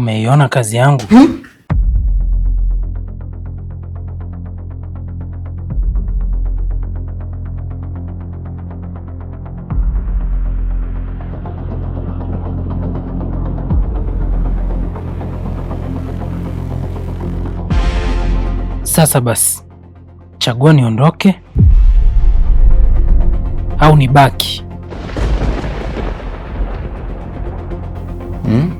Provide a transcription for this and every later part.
Umeiona kazi yangu? Sasa basi, chagua niondoke au nibaki. Hmm?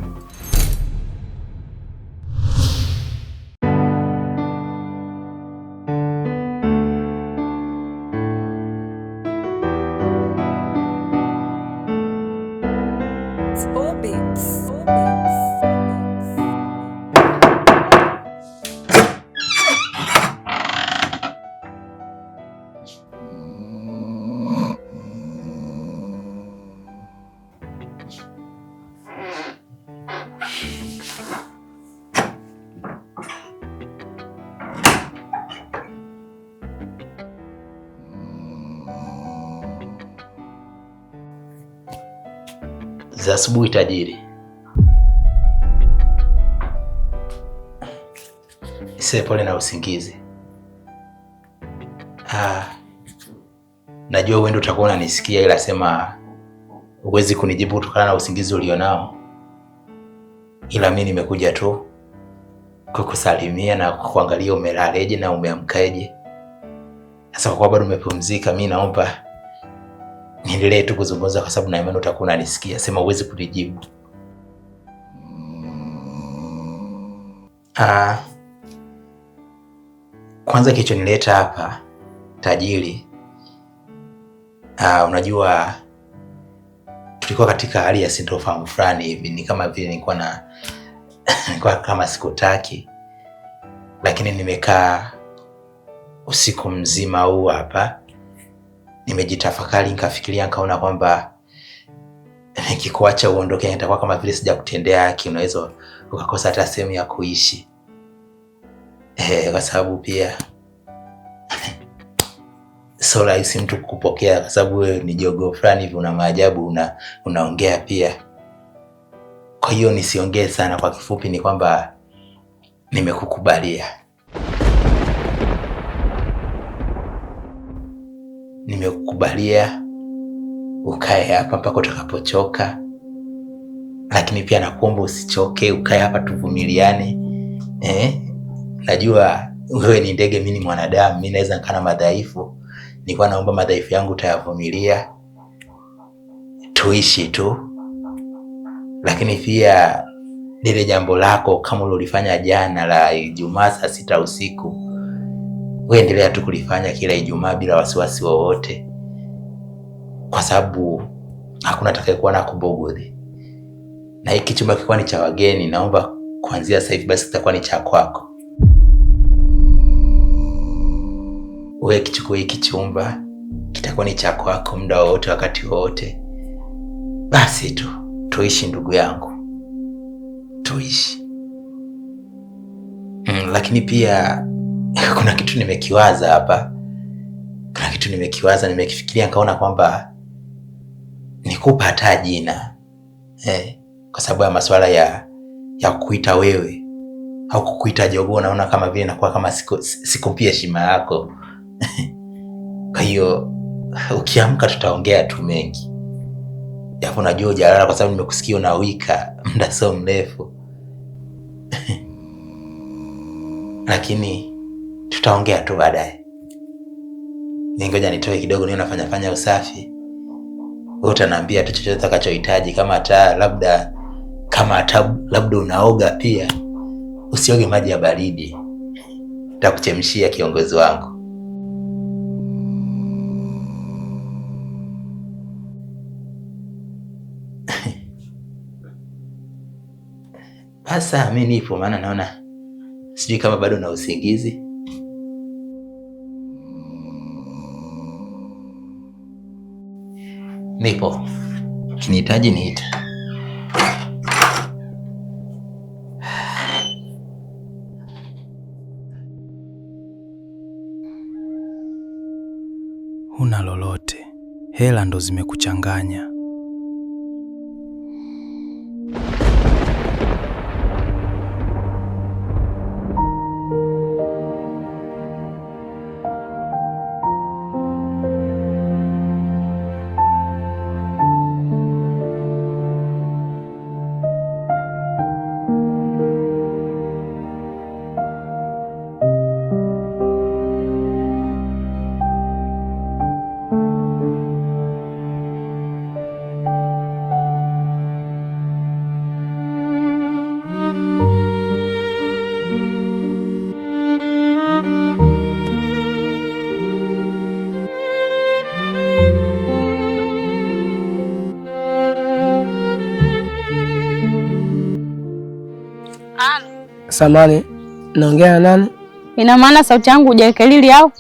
Za asubuhi tajiri. Ise, pole na usingizi. Ah, najua wewe ndio utakuwa unanisikia, ila sema huwezi kunijibu kutokana na usingizi ulionao, ila mi nimekuja tu kukusalimia na kukuangalia umelaleje na umeamkaje. Sasa kwa kuwa bado umepumzika, mi naomba niendelee tu kuzungumza kwa sababu na imani utakuwa unanisikia. Sema huwezi kunijibu. Ah, kwanza kilichonileta hapa tajiri, unajua tulikuwa katika hali ya sintofahamu fulani hivi, ni kama vile nilikuwa na nilikuwa kama sikutaki, lakini nimekaa usiku mzima huu hapa nimejitafakari, nikafikiria, nikaona kwamba nikikuacha uondoke nitakuwa kama vile sijakutendea haki, unaweza ukakosa hata sehemu ya kuishi kwa sababu pia sio rahisi mtu kukupokea, kwa sababu wewe ni jogoo fulani hivi, una maajabu, unaongea pia. Kwa hiyo nisiongee sana, kwa kifupi ni kwamba nimekukubalia, nimekukubalia ukae hapa mpaka utakapochoka, lakini pia nakuomba usichoke, ukae hapa tuvumiliane. Najua wewe ni ndege, mimi ni mwanadamu, mimi naweza nikaa na madhaifu. Nilikuwa naomba madhaifu yangu utayavumilia, tuishi tu, lakini pia lile jambo lako kama ulilofanya jana la Ijumaa saa 6 usiku, wewe endelea tu kulifanya kila Ijumaa bila wasiwasi wowote, kwa sababu hakuna atakayekuwa na kubugudhi. Na hiki chumba kilikuwa ni cha wageni, naomba kuanzia sasa hivi basi kitakuwa ni cha kwako. Wewe kichukue hiki chumba, kitakuwa ni cha kwako muda wowote, wakati wowote. Basi tu tuishi, ndugu yangu, tuishi. Lakini pia kuna kitu nimekiwaza hapa, kuna kitu nimekiwaza, nimekifikiria, nikaona kwamba nikupa hata jina kwa sababu ya masuala ya kukuita wewe au kukuita jogoo, naona kama vile nakuwa kama sikupi heshima yako. Kwa hiyo ukiamka tutaongea tu mengi, japo najua hujalala kwa sababu nimekusikia unawika muda sio mrefu. Lakini tutaongea tu baadaye. Ningoja nitoe kidogo niwe nafanya fanya usafi. Wewe utaniambia tu chochote utakachohitaji, kama hata labda kama hata labda unaoga pia, usioge maji ya baridi, nitakuchemshia kiongozi wangu. Sasa mimi nipo, maana naona sijui kama bado na usingizi. Nipo, kinihitaji niite. Huna lolote, hela ndo zimekuchanganya. Samani, naongea na nani? Ina maana sauti yangu hujaikalili au?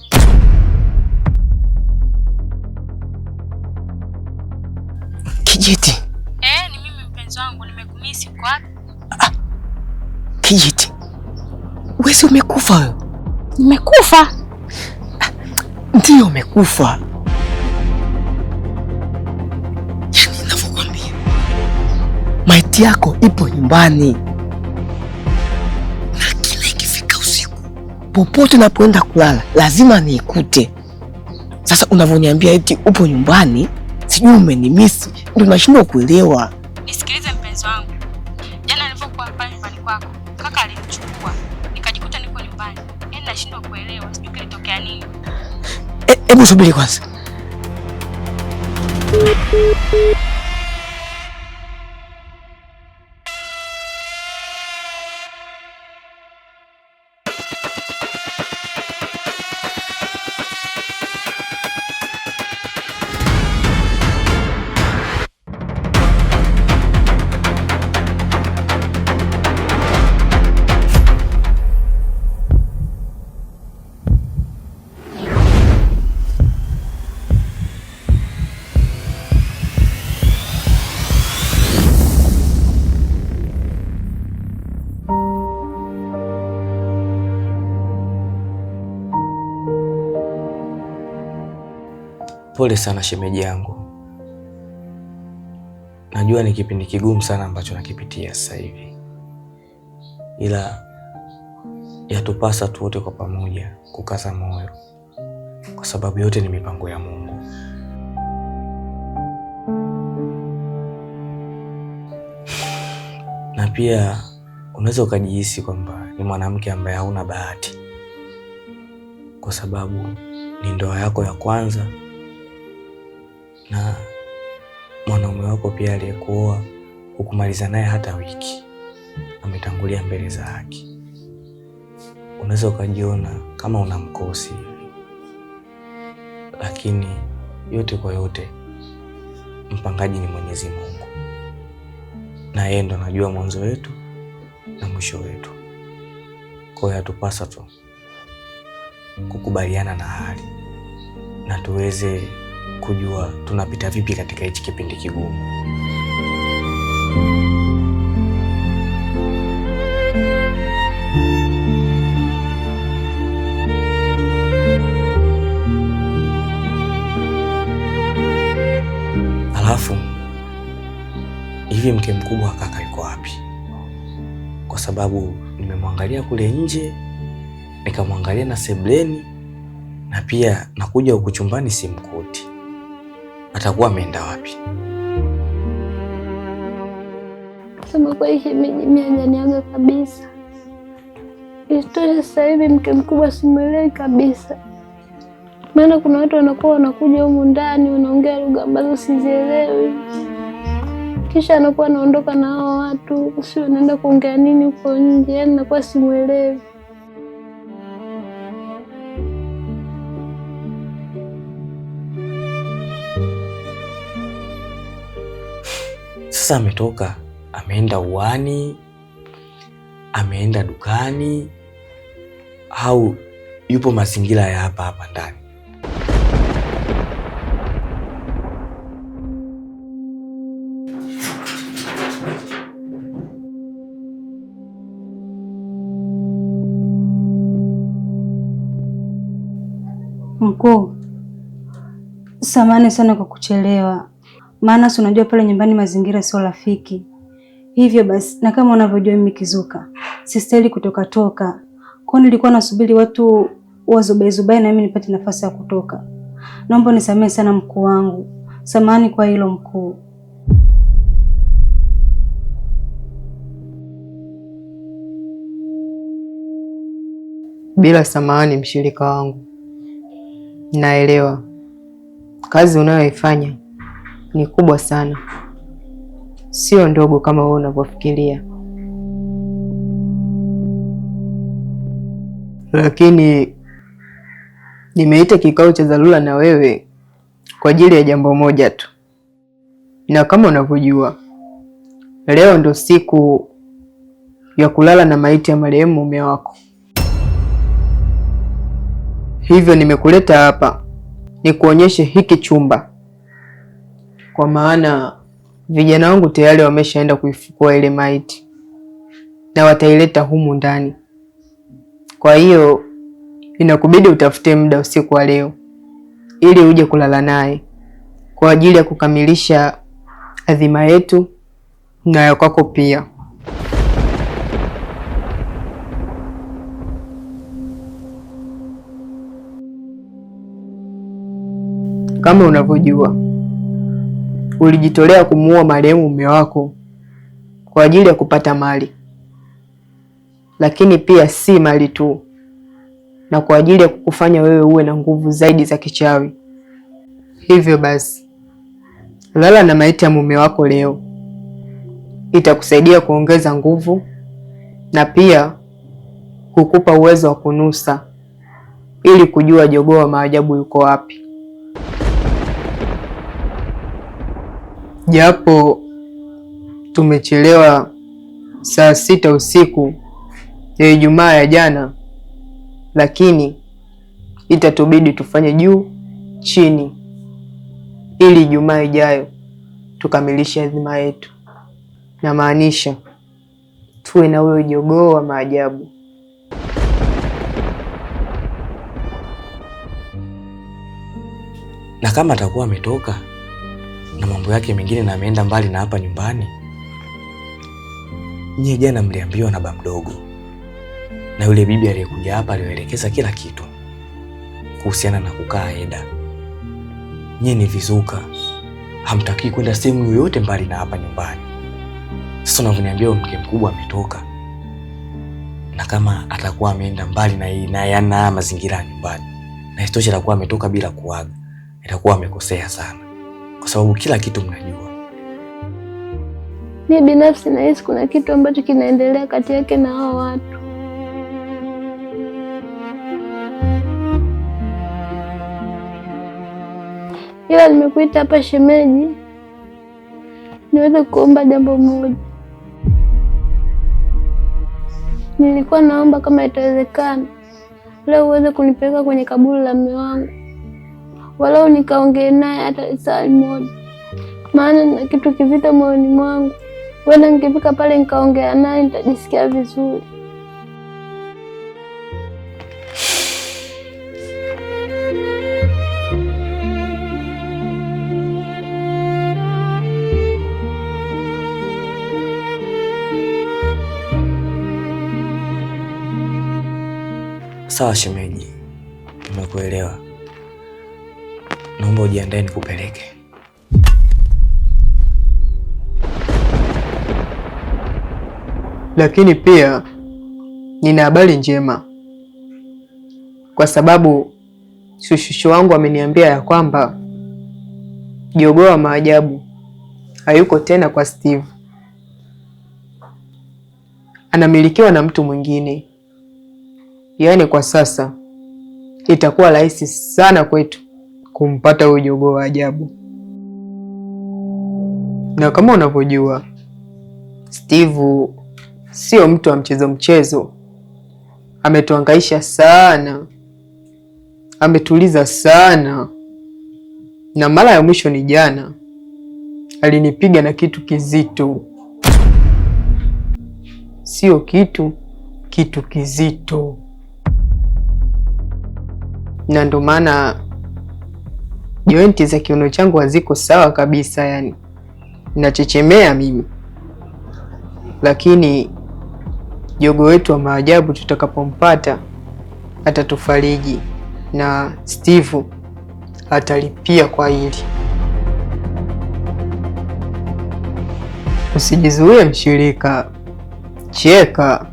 Kijiti. Ni mimi mpenzi wangu, nimekumisi. Uko wapi? Kijiti, wewe umekufa wewe. Nimekufa? Ndiyo, umekufa. Yaani ninavyokuambia, maiti yako ipo nyumbani, na kila ikifika usiku, popote unapoenda kulala lazima niikute. Sasa unavyoniambia eti upo nyumbani, sijui umenimisi, ndio nashindwa kuelewa. Nisikilize mpenzi wangu, jana nilipokuwa pale nyumbani kwako, kaka alinichukua nikajikuta niko nyumbani. Yaani nashindwa kuelewa, sijui kilitokea nini. Hebu subiri kwanza. Pole sana shemeji yangu, najua ni kipindi kigumu sana ambacho nakipitia sasa hivi, ila yatupasa tu wote kwa pamoja kukaza moyo, kwa sababu yote ni mipango ya Mungu. Na pia unaweza ukajihisi kwamba ni mwanamke ambaye hauna bahati, kwa sababu ni ndoa yako ya kwanza na mwanaume wako pia aliyekuoa hukumaliza naye hata wiki, ametangulia mbele za haki. Unaweza ukajiona kama una mkosi hivi, lakini yote kwa yote mpangaji ni Mwenyezi Mungu, na yeye ndo anajua mwanzo wetu na mwisho wetu. Kwa hiyo yatupasa tu kukubaliana na hali na tuweze kujua tunapita vipi katika hichi kipindi kigumu. Alafu hivi mke mkubwa kaka yuko wapi? Kwa sababu nimemwangalia kule nje, nikamwangalia na sebleni, na pia nakuja huku chumbani simkuti. Atakuwa ameenda wapi? Sema kweli shemeji, mimi hajaniaga kabisa. Isitoshe sasa hivi mke mkubwa simuelewi kabisa, maana kuna watu wanakuwa wanakuja humu ndani wanaongea lugha ambazo sizielewi, kisha anakuwa anaondoka na hao watu, sio wanaenda kuongea nini huko nje, yaani nakuwa simuelewi. Sasa ametoka, ameenda uani, ameenda dukani, au yupo mazingira ya hapa hapa ndani? Mkuu, samahani sana kwa kuchelewa, maana si unajua pale nyumbani mazingira sio rafiki. Hivyo basi, na kama unavyojua mimi kizuka sistahili kutoka toka, kwa nilikuwa nasubiri watu wazubaezubae na mimi nipate nafasi ya kutoka. Naomba nisamehe sana mkuu wangu, samahani kwa hilo mkuu. Bila samahani, mshirika wangu, naelewa kazi unayoifanya ni kubwa sana, sio ndogo kama wewe unavyofikiria, lakini nimeita kikao cha dharura na wewe kwa ajili ya jambo moja tu, na kama unavyojua leo ndo siku ya kulala na maiti ya marehemu mume wako. Hivyo nimekuleta hapa nikuonyeshe hiki chumba, kwa maana vijana wangu tayari wameshaenda kuifukua ile maiti na wataileta humu ndani. Kwa hiyo inakubidi utafute muda usiku wa leo ili uje kulala naye kwa ajili ya kukamilisha adhima yetu na ya kwako pia. Kama unavyojua, ulijitolea kumuua marehemu mume wako kwa ajili ya kupata mali, lakini pia si mali tu, na kwa ajili ya kukufanya wewe uwe na nguvu zaidi za kichawi. Hivyo basi, lala na maiti ya mume wako leo, itakusaidia kuongeza nguvu na pia kukupa uwezo wa kunusa ili kujua jogoo wa maajabu yuko wapi. Japo tumechelewa saa 6 usiku ya Ijumaa ya jana, lakini itatubidi tufanye juu chini ili Ijumaa ijayo tukamilishe azima yetu. Namaanisha tuwe na huyo jogoo wa maajabu. Na kama atakuwa ametoka na mambo yake mengine na ameenda mbali na hapa nyumbani, nyie jana mliambiwa na ba mdogo na yule bibi aliyekuja hapa aliwaelekeza kila kitu kuhusiana na kukaa Eda. Nyie ni vizuka, hamtaki kwenda sehemu yoyote mbali na hapa nyumbani. Sasa unavyoniambia mke mkubwa ametoka, na kama atakuwa ameenda mbali na na mazingira ya nyumbani, na isitoshe atakuwa ametoka bila kuaga, itakuwa amekosea sana, kwa sababu kila kitu mnajua. Mimi binafsi nahisi kuna kitu ambacho kinaendelea kati yake na hao watu. Ila nimekuita hapa shemeji, niweze kuomba jambo moja. Nilikuwa naomba kama itawezekana leo uweze kunipeleka kwenye kaburi la mume wangu, walau nikaongee naye hata saa moja, maana na kitu kizito moyoni mwangu. Wenda nikifika pale nikaongea naye nitajisikia vizuri. Sawa shemeji, nimekuelewa. Naomba ujiandae nikupeleke. Lakini pia nina habari njema, kwa sababu shushu wangu ameniambia ya kwamba jogoo wa maajabu hayuko tena kwa Steve, anamilikiwa na mtu mwingine. Yaani kwa sasa itakuwa rahisi sana kwetu kumpata huyo jogoo wa ajabu, na kama unavyojua Steve sio mtu wa mchezo mchezo. Ametuhangaisha sana, ametuliza sana, na mara ya mwisho ni jana, alinipiga na kitu kizito. Sio kitu, kitu kizito, na ndo maana jointi za kiuno changu haziko sawa kabisa, yani nachechemea mimi. Lakini jogoo wetu wa maajabu tutakapompata atatufariji na Steve atalipia kwa hili. Usijizuie mshirika, cheka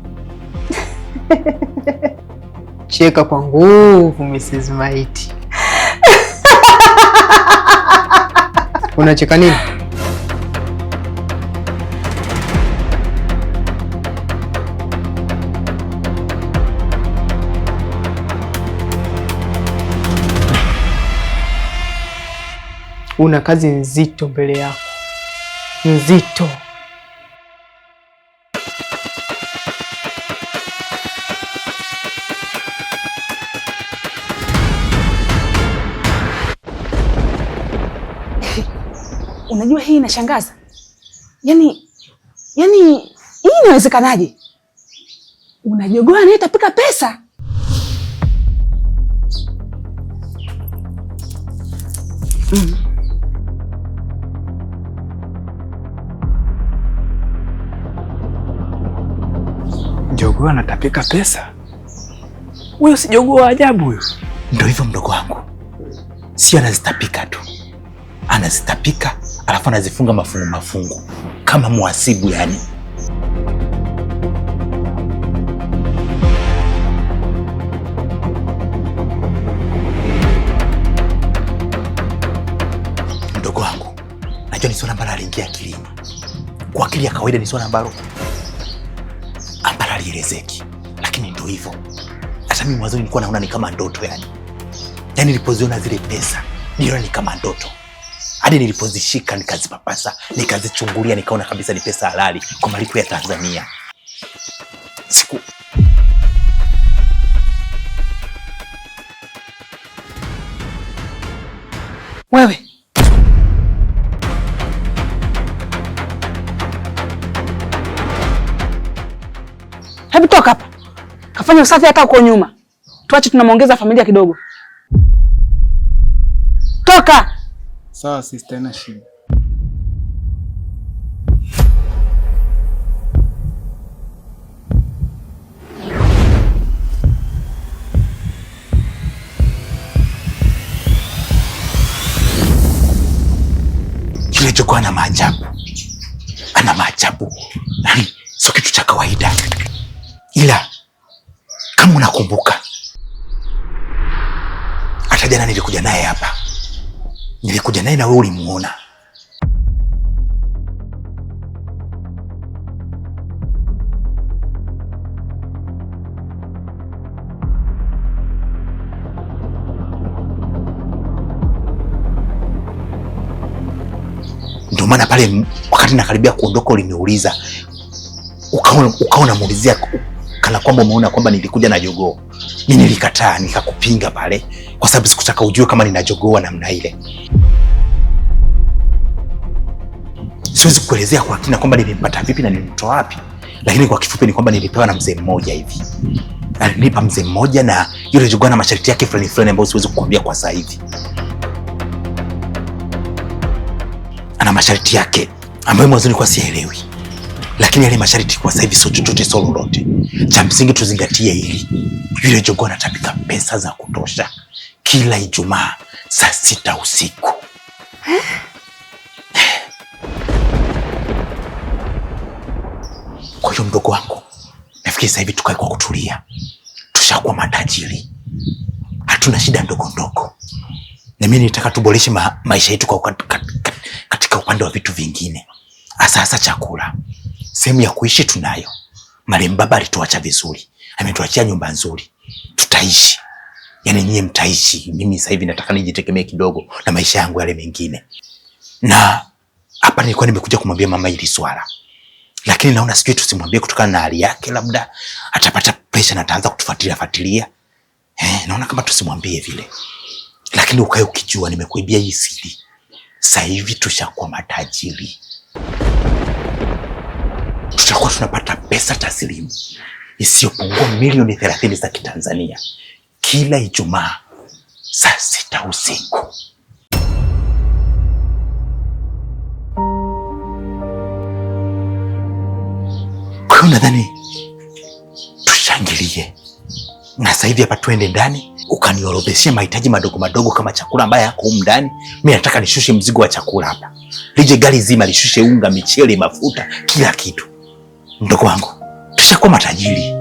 cheka kwa nguvu, Mrs. Maiti. Unacheka nini? Una kazi nzito mbele yako, nzito. Unajua hii inashangaza. Yaani hii inawezekanaje? Una jogoo anayetapika pesa? Jogoo anatapika pesa? Huyo si jogoo wa ajabu huyo. Ndio hivyo mdogo wangu, sio anazitapika tu, anazitapika alafu anazifunga mafungu mafungu kama muhasibu yani. Mdogo wangu, najua ni swala ambalo aliingia akilini. Kwa akili ya kawaida ni swala ambalo halielezeki, lakini ndio hivyo. Hata mimi mwanzoni nilikuwa naona ni kama ndoto yani. Yaani nilipoziona zile pesa niliona ni kama ndoto, hadi nilipozishika nikazipapasa, nikazichungulia, nikaona kabisa ni pesa halali kwa malipo ya Tanzania. Siku Wewe hebu toka hapa, kafanya usafi hata huko nyuma, tuache tunamwongeza familia kidogo. Toka. Sawa sister, haina shida. Yule jogoo ana maajabu, ana maajabu, yaani sio kitu cha kawaida. Ila kama unakumbuka, hata jana nilikuja naye hapa, nilikuja naye na wewe ulimuona. Ndio maana pale wakati nakaribia kuondoka uliniuliza, ukaona unamuulizia kana kwamba umeona kwamba nilikuja na jogoo. Mimi nilikataa nikakupinga pale kwa sababu sikutaka ujue kama nina jogoo namna ile. Siwezi kuelezea kwa kina kwamba nilimpata vipi na nilimtoa wapi, lakini kwa kifupi ni kwamba nilipewa na mzee mmoja hivi. Alinipa mzee mmoja na yule jogoo na masharti yake fulani fulani ambayo siwezi kukuambia kwa sasa hivi. Ana masharti yake ambayo mwanzoni kwa sielewi, lakini yale masharti kwa sasa hivi sio chochote, sio lolote. Cha msingi tuzingatie hili: yule jogoo anatapika pesa za kutosha kila Ijumaa saa 6 usiku. Kwa hiyo mdogo wangu, nafikiri sasa hivi tukae kwa kutulia, tushakuwa matajiri, hatuna shida ndogo ndogo, na mimi nitaka tuboreshe maisha yetu kwa katika upande wa vitu vingine, hasa hasa chakula. Sehemu ya kuishi tunayo, marehemu baba alituacha vizuri, ametuachia nyumba nzuri, tutaishi. Yaani nyie mtaishi, mimi sasa hivi nataka nijitegemee kidogo na maisha yangu yale mengine. Na hapa nilikuwa nimekuja kumwambia mama hili swala, lakini naona sijui tusimwambie kutokana na hali yake, labda atapata pressure na ataanza kutufuatilia fuatilia. Naona kama tusimwambie vile, lakini ukae ukijua nimekuibia hii siri. Sasa hivi tushakuwa matajiri, tutakuwa tunapata pesa taslimu isiyopungua milioni 30 za Kitanzania kila Ijumaa saa 6 usiku. Kwa hiyo nadhani tushangilie, na sasa hivi hapa tuende ndani ukaniorodheshea mahitaji madogo madogo kama chakula ambaye yako humu ndani. Mimi nataka nishushe mzigo wa chakula hapa, lije gari zima lishushe unga, michele, mafuta, kila kitu. Mdogo wangu, tushakuwa matajiri.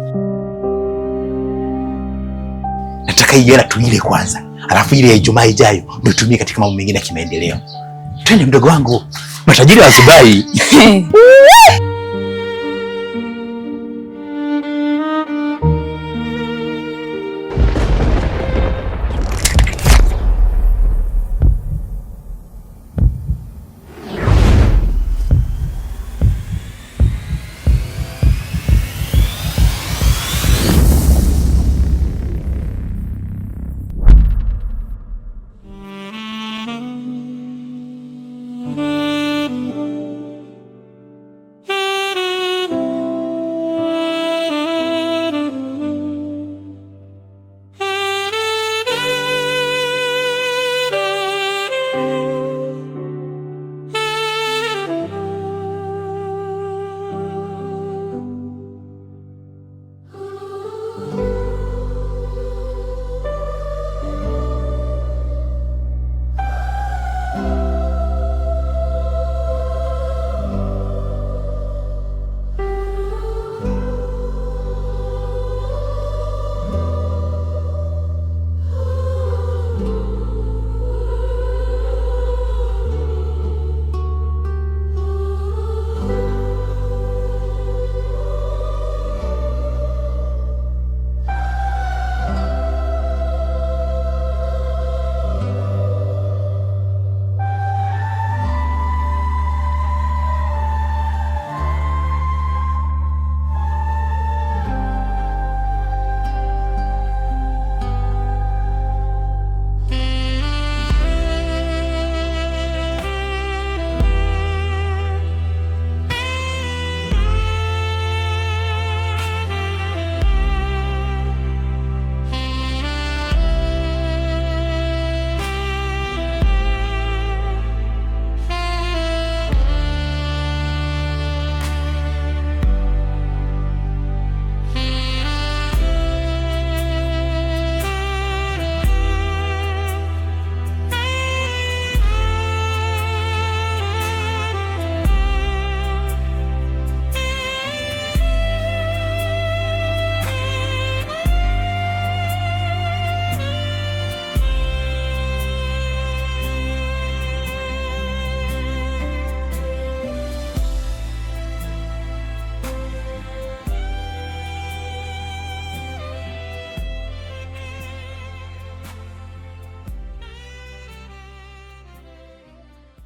Nataka hii hela tuile kwanza, alafu ile ya Ijumaa ijayo ndio tutumie katika mambo mengine ya kimaendeleo. Twende mdogo wangu, matajiri wa Dubai.